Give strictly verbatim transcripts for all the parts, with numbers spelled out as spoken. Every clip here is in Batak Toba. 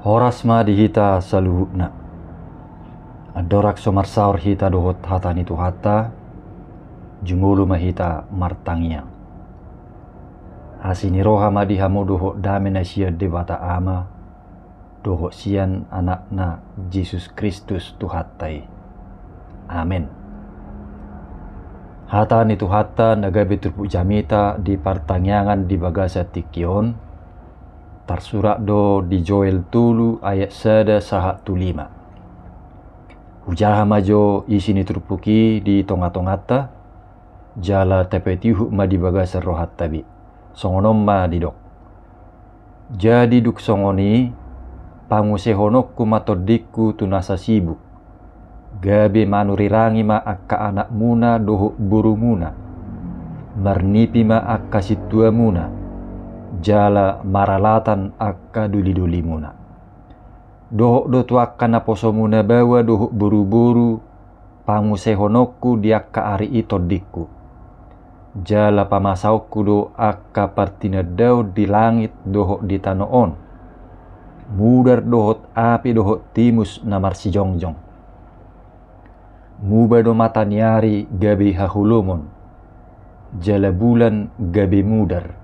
Horas ma di hita saluhutna. Andorang so marsaor hita dohot hata ni Tuhanta, jumolo ma hita martangiang. Asi ni roha ma di hamu dohot dame na sian Debata Ama, dohot sian Anakna Jesus Kristus Tuhanta i. Amen. Hata ni Tuhanta na gabe turpuk jamita di partangiangan di bagasan tingki on, tarsurat do di Joel tolu ayat sada sahat tu lima. Hujaha ma jo isi ni turpuk i di tonga-tonganta, jala tapatihuk ma di bagasan rohanta be. Songon on ma didok. Jadi dung songon i, pangusehononku ma tondingku tu nasa sibuk, gabe manurirangi ma angka anakmuna dohot borumuna, marnipi ma angka sintuamuna, jala maralatan angka doli-dolimuna. Dohot do tu angka naposomuna baoa dohot boru-boru, pangusehononku di angka ari i tondingku. Jala pamasaonku do angka partinandaon di langit dohot di tano on, mudar dohot api dohot timus na marsijongjong. Muba do mata ni ari gabe haholomon, jala bulan gabe mudar,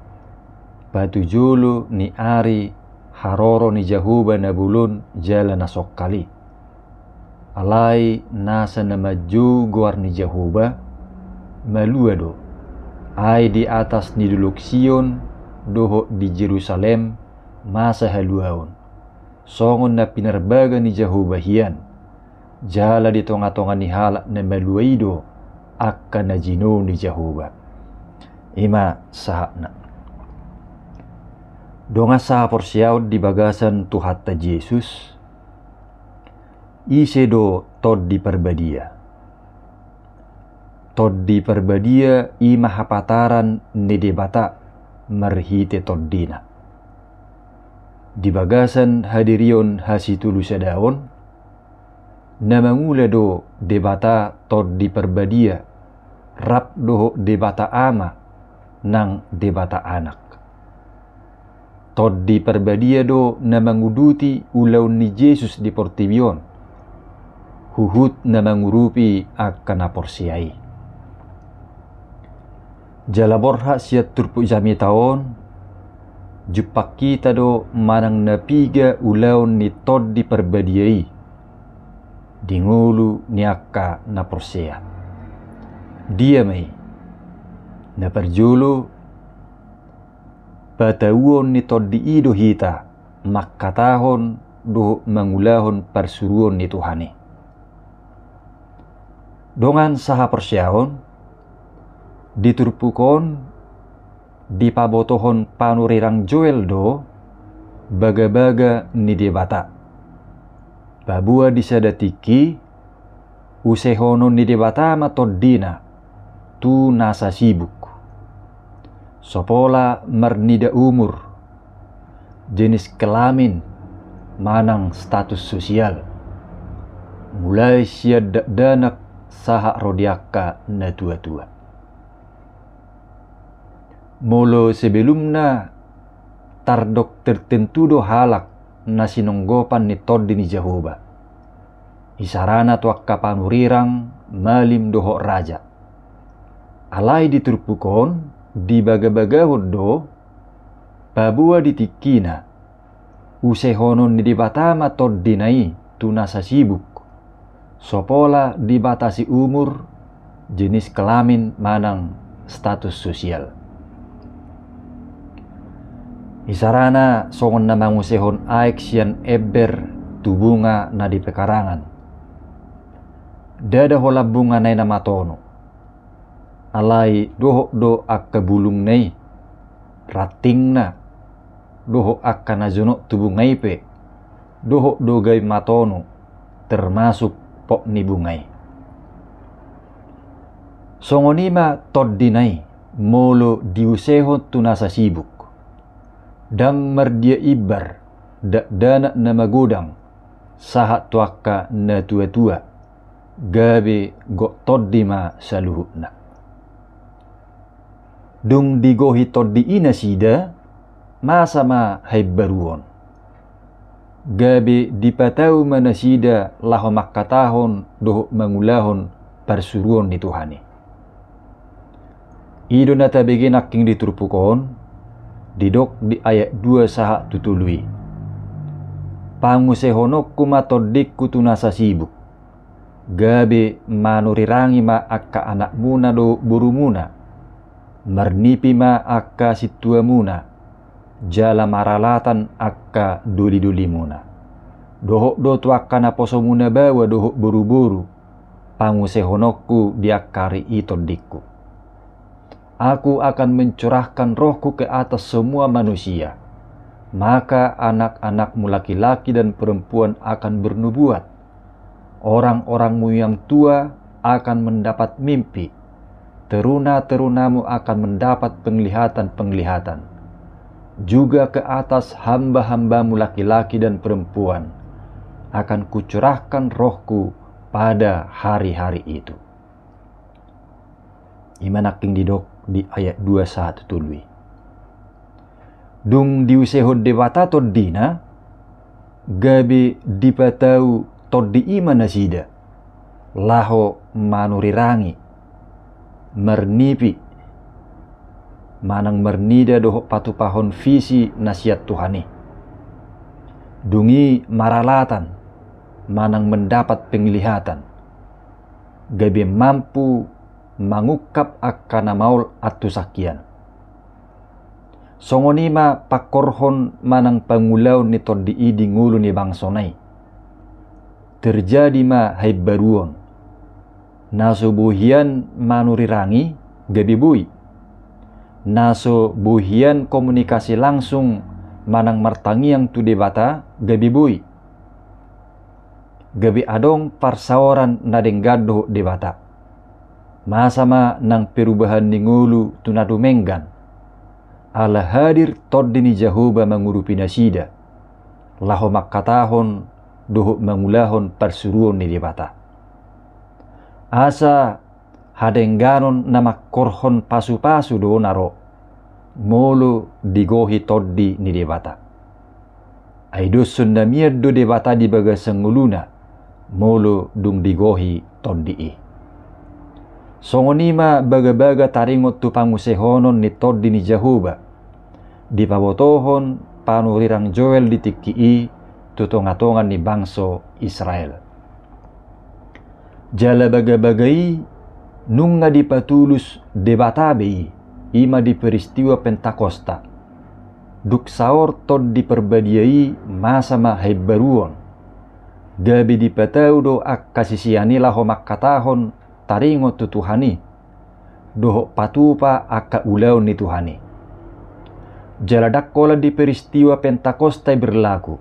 patujolo ni ari haroro ni Jahowa na bolon jala na songkal i. Alai nasa na manjou goar ni Jahowa, malua do, ai di atas ni dolok Sion dohot di Jerusalem masa haluaon, songon na pinarbaga ni Jahowa hian, jala di tonga-tonga ni halak na malua i do angka na jinou ni Jahowa. I ma sahatna. Dongan sahaporseaon di bagasan Tuhanta Jesus, ise do Tondi Parbadia? Tondi Parbadia i ma hapataran ni Debata marhite Tondina. Di bagasan hadirion hasitolu sadaon, na mangula do Debata Tondi Parbadia, rap dohot Debata Ama nang Debata Anak. Tondi Parbadia do na manguduti ulaon ni Jesus di portibi on, huhut na mangurupi angka na porsea i. Jala borhat sian turpuk jamita on, jumpang hita do manang na piga ulaon ni Tondi Parbadia i di ngolu ni angka na porsea. Dia ma i? Na parjolo, patauon ni Tondi i do hita mangkatahon dohot mangulahon parsuruon ni Tuhan i. Dongan sahaporseaon, di turpuk on dipabotohon panurirang Joel do bagabaga ni Debata. Paboa di sada tingki, usehonon ni Debata ma Tondina tu nasa sibuk. So pola marnida umur, jenis kelamin, manang status sosial, mulai sian dakdanak sahat ro di angka na tua-tua. Molo sebelumna, tardok tertentu do halak na sinonggopan ni Tondi ni Jahowa, isarana tu angka panurirang, malim dohot raja. Alai di turpuk on dibagabagahon do, paboa di tingkina, usehonon ni Debata ma Tondina i tu nasa sibuk, so pola dibatasi umur, jenis kelamin manang status sosial. Isarana songon na mangusehon aek sian ember tu bunga na di pekarangan. Ndada holan bunga na i na matonu, alai dohot do angka bulungna i, rantingna, dohot angka na jonok tu bunga i pe, dohot do gabe matonu, termasuk pok ni bunga i. Songon i ma Tondina i, molo diusehon tu nasa sibuk. Ndang mardia imbar, dakdanak na magodang, sahat tu angka na tua-tua, gabe gok tondi ma saluhutna. Dung digohi Tondi i nasida, masa ma haimbaruon. Gabe dipatau ma nasida laho mangkatahon dohot mangulahon parsuruon ni Tuhan i. I do na tabege nangkin di turpuk on, didok di ayat dua sahat tu tolu i: Pangusehononku ma tondingku tu nasa sibuk, gabe manurirangi ma angka anakmuna dohot borumuna, marnipi ma angka sintuamuna, jala maralatan angka dolidolimuna. Dohot do tu angka naposomuna baoa dohot boruboru, pangusehononku di angka ari i tondingku. Aku akan mencurahkan rohku ke atas semua manusia, maka anak-anakmu laki-laki dan perempuan akan bernubuat. Orang-orangmu yang tua akan mendapat mimpi, teruna-terunamu akan mendapat penglihatan-penglihatan. Juga ke atas hamba-hambamu laki-laki dan perempuan akan kucurahkan rohku pada hari-hari itu. I ma nangkin didok di ayat dua sahat tu tolu i. Dung diusehon Debata tondina, gabe dipatau tondi i ma nasida laho manurirangi, marnipi, manang marnida dohot patupahon visi na sian Tuhan i. Dung i maralatan, manang mendapat penglihatan, gabe mampu mangungkap angka na maol antusan hian. Songon i ma pangkorhon manang pangulaon ni tondi i di ngolu ni bangsona i. Terjadi ma haimbaruon. Na so boi hian manurirangi, gabe boi. Na so boi hian komunikasi langsung manang martangiang tu Debata, gabe boi. Gabe adong parsaoran na denggan dohot Debata. Masa ma nang perubahan ni ngolu tu na dumenggan, ala hadir tondi ni Jahowa mangurupi nasida, laho mangkatahon dohot mangulahon parsuruon ni Debata. Asa hadengganon na mangkorhon pasupasu do na ro, molo digohi tondi ni Debata. Ai doshon na mian do Debata di bagasan ngoluna, molo dung digohi tondi i. Songon i ma bagabaga taringot tu pangusehonon ni tondi ni Jahowa, dipabotohon panurirang Joel di tingki i tu tongatonga ni bangso Israel. Jala bagabaga i nunga dipatulus Debata be i, i ma di peristiwa Pentakosta. Dung saor Tondi Parbadia i masa ma haimbaruon. Gabe dipatau do angka sisean i laho mangkatahon taringot tu Tuhan i, dohot patupa angka ulaon ni Tuhan i. Jala ndang holan di peristiwa Pentakosta i berlaku.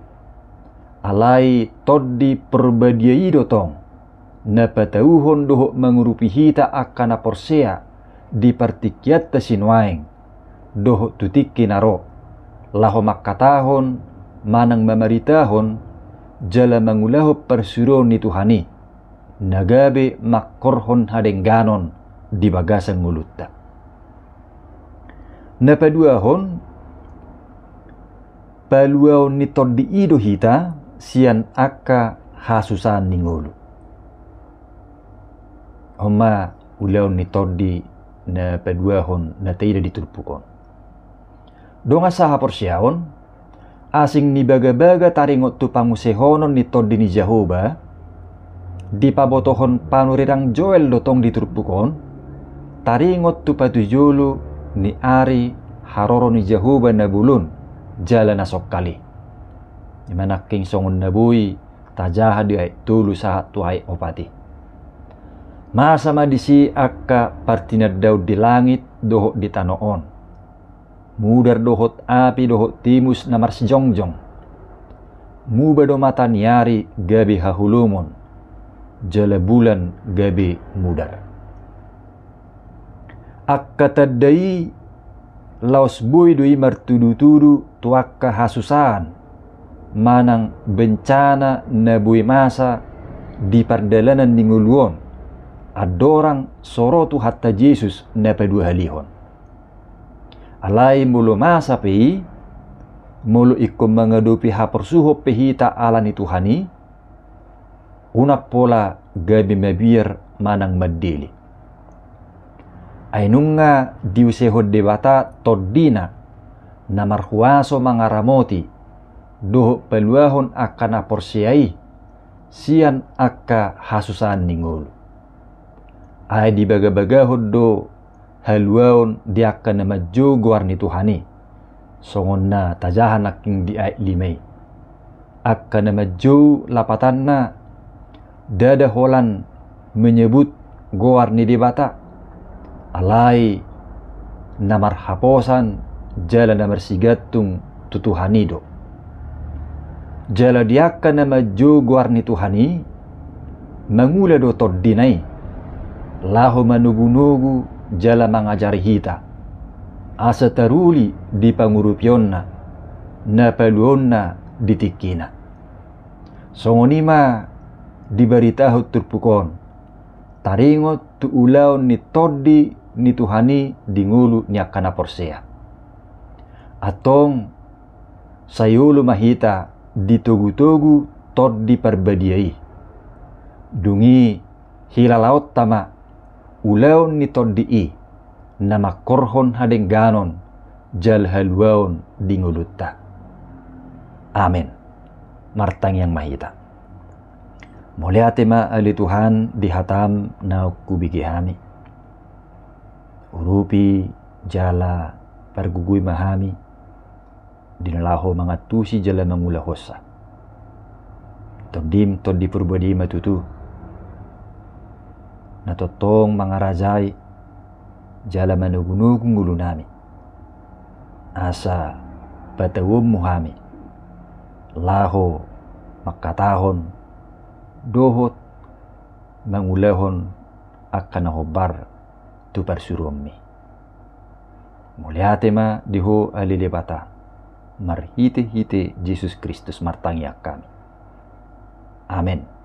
Alai Tondi Parbadia i do tong, na patauhon dohot mangurupi hita angka na porsea di partingkianta sinuaeng, dohot tu tingki na ro, laho mangkatahon, manang mamaritahon, jala mangulahon parsuruon ni Tuhan i, na gabe mangkorhon hadengganon di bagasan ngolunta. Na paduahon, paluaon ni Tondi i do hita sian angka hasusaan ni ngolu. On ma ulaon ni Tondi na paduahon na taida di turpuk on. Dongan sahaporseaon, asing ni bagabaga taringot tu pangusehonon ni Tondi ni Jahowa, dipabotohon panurirang Joel do tong di turpuk on, taringot tu patujolo ni ari haroro ni Jahowa na bolon jala na songkal i. I ma nangkin songon na boi tajaha di ayat tolu sahat tu ayat opat i. Masa ma disi angka partinandaon di langit dohot di tano on. Mudar dohot api dohot timus na marsijongjong. Muba do mata ni ari gabe haholomon, jala bulan gabe mudar. Angka tanda i laos boi do i martudutudu tu angka hasusaan manang bencana na boi masa di pardalanan ni ngolu on, andorang so ro Tuhanta Jesus na paduahalihon. Alai molo masa pe i, Molo ingkon mangadopi haporsuhon pe hita ala ni Tuhan i, unang pola gabe mabiar manang mandele. Ai nunga diusehon Debata TondiNa na marhuaso mangaramoti dohot paluahon angka na porsea i sian angka hasusaan ni ngolu. Ai dibagabagahon do haluaon di angka na manjou goar ni Tuhan i, songon na tajaha nangkin di ayat lima i. Angka na manjou lapatanna ndada holan menyebut goar ni Debata, alai na marhaposan jala na marsigantung tu Tuhan i do. Jala di angka na manjou goar ni Tuhan i, mangula do TondiNa i, laho manogunogu jala mangajari hita, asa taruli di pangurupionna, na paluaonna di tingkina. Songon i ma dibaritahon turpuk on, taringot tu ulaon ni Tondi ni Tuhan i di ngolu ni angka na porsea. Antong, sai olo ma hita ditogutogu Tondi Parbadia i. Dung i hilalaonta ma ulaon ni Tondi i na mangkorhon hadengganon jala haluaon di ngolunta. Amen. Martangiang ma hita. Mauliate ma ale Tuhan di hataM na hubege hami. Urupi jala pargogoi ma hami di na laho mangantusi jala mangulahonsa. TondiM Tondi Parbadia i ma tutu na tongtong mangarajai jala manogunogu ngolunami, asa patauonMu hami laho mangkatahon dohot mangulahon angka na hombar tu parsuruonMi. Mauliate ma di Ho ale Debata, marhitehite Jesus Kristus martangiang hami. Amen.